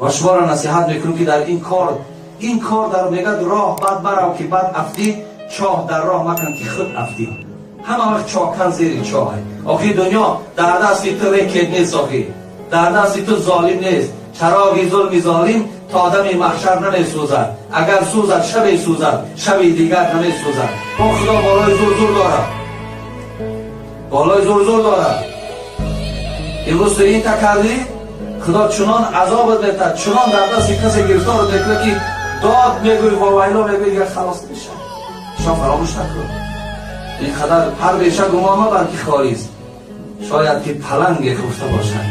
Ва шуморо насиҳат мекунам, ки дар ин кор, ин кор дар мегӯяд: роҳ бад барав, ки бад афтӣ, чоҳ дар роҳ макун, ки худ афтӣ. Ҳама вақт чоҳкан зери чоҳ. Охи, дунё дар дасти ту рекет нест, охи, дар дасти ту золим нест. Чароғи зулми золим то дами маҳшар намесӯзад. Агар сӯзад, шабе сӯзад, шаби дигар намесӯзад. Бо Худо болои зур зур дорад, болои зур зур дорад. Имрӯз ту ин та кардӣ, Худо чунон азобат метад, чунон дар дасти касе гирифторат мекунад, ки дод мегӯй, вовайло мегӯй, дигар халос намешавад. Шо фаромӯш накун, ин қадар ҳар беша гумон мабар, ки холист, шояд ки паланге хуфта бошад.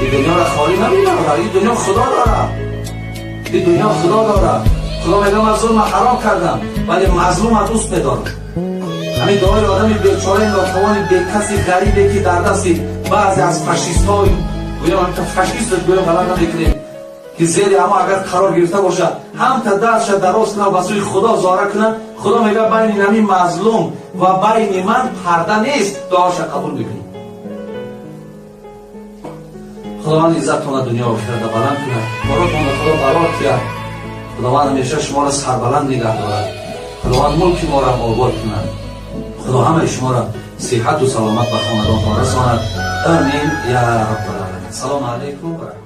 Ин дунёро холӣ намебарад, ин дунё Худо дорад, ин дунё Худо дорад. Худо мегӯяд: ман зулма ҳаром кардам, вале мазлума дӯст медорам. Ҳамин дуои одами бечораи нотавони бекаси ғарибе, ки дар дасти баъзе аз фашистҳо, гӯям фашист, гӯям ғалат намекунем, ки зери ҳамо агар қарор гирифта бошад, ҳамта дастша дароз кунад, ба сӯи Худо зора кунад, Худо мегӯяд: байни ҳамин мазлум ва байни ман парда нест, дуоша қабул мекунем. Худованд иззаттона дунё охирата баланд кунад, коротонро Худо барор киҳад, Худованд ҳамеша шуморо сарбаланд нигаҳ дорад, Худованд мулки моро обод кунад, Худо ҳамаи шуморо сиҳату саломат ба хонадонтон расонад. Амин я Раббал аламин. Салому алайкум ва раҳмат.